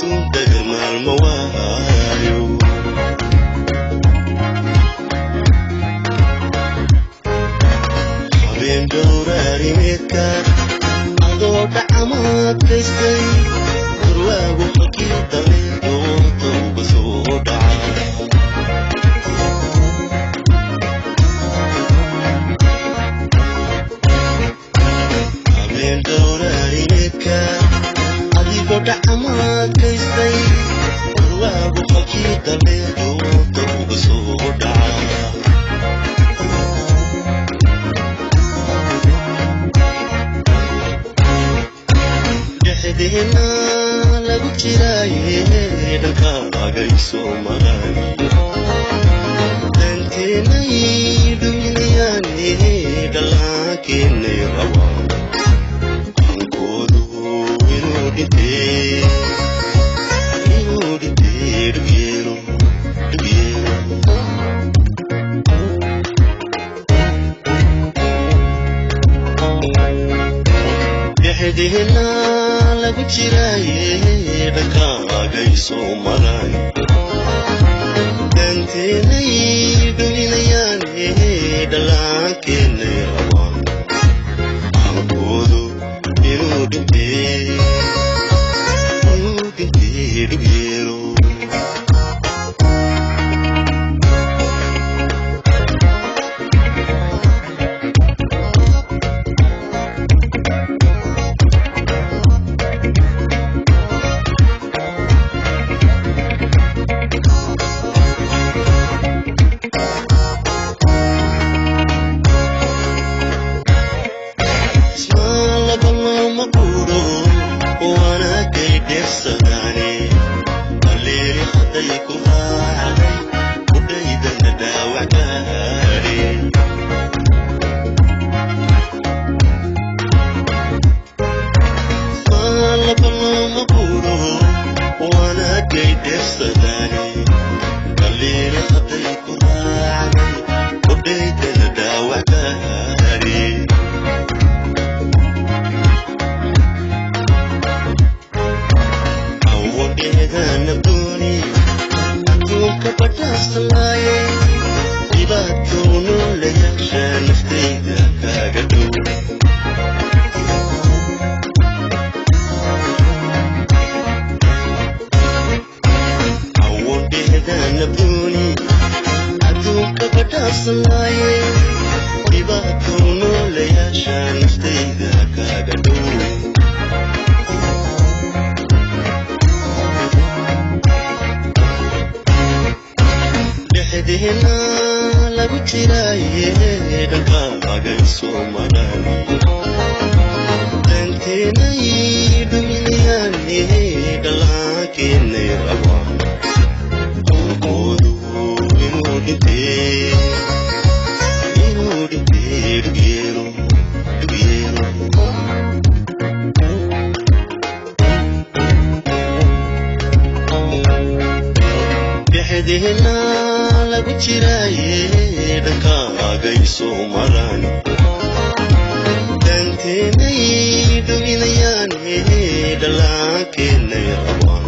Adduun dhagar maalma waayo. Habeen dhowraarimeedka adoo dhacamaadkaystay, durwaagu halkii dameedoota uga soo dhaca. Habeen dhowraarimeedka adigoo dhacamaadkaystay, durwaagu halkii dameedoota uga soo dhaca. Dhexdeena lagu jiraaye dhankaaga isoo maray, danteenay dhuminayaane dhallaankeenay rabaan, aankoodu inuu dhintee, inuu dhintee dhugyeelo, dhugyeelo. Dhexdeena lagu jiraaye dhankaaga isoo maray, danteenay dhuminayaane dhallaankeenay rabaan, aankoodu inuu dhintee, inuu dhintee dhugyeelo. Ismaalaba quuro wanaagay dheefsadaane, dhaliili hadday ku raacday kudhaydana dhaawac gaadhe. Ismaalaba looma quuro wanaagay dheefsadaane, dhaliili hadday ku raacday kudhaydana dhaawac gaadhe. Awadheedana dooni adduunka badhaafsanaaye, dhibaatou noolayaasha naftayda kaaga dhow. Awadheedana dooni adduunka badhaafsanaaye, dhibaatou noolayaasha naftayda kaaga dhow. Dhexdeena lagu jiraaye dhankaaga isoo maray, danteenay dhuminayaane dhallaankeenay rabaan, aankoodu inuu dhintee, inuu dhintee dhugyeelo, dhugyeelo. Dhexdeena lagu jiraaye dhankaaga isoo maray, danteenay dhuminayaane dhallaankeenay rabaan.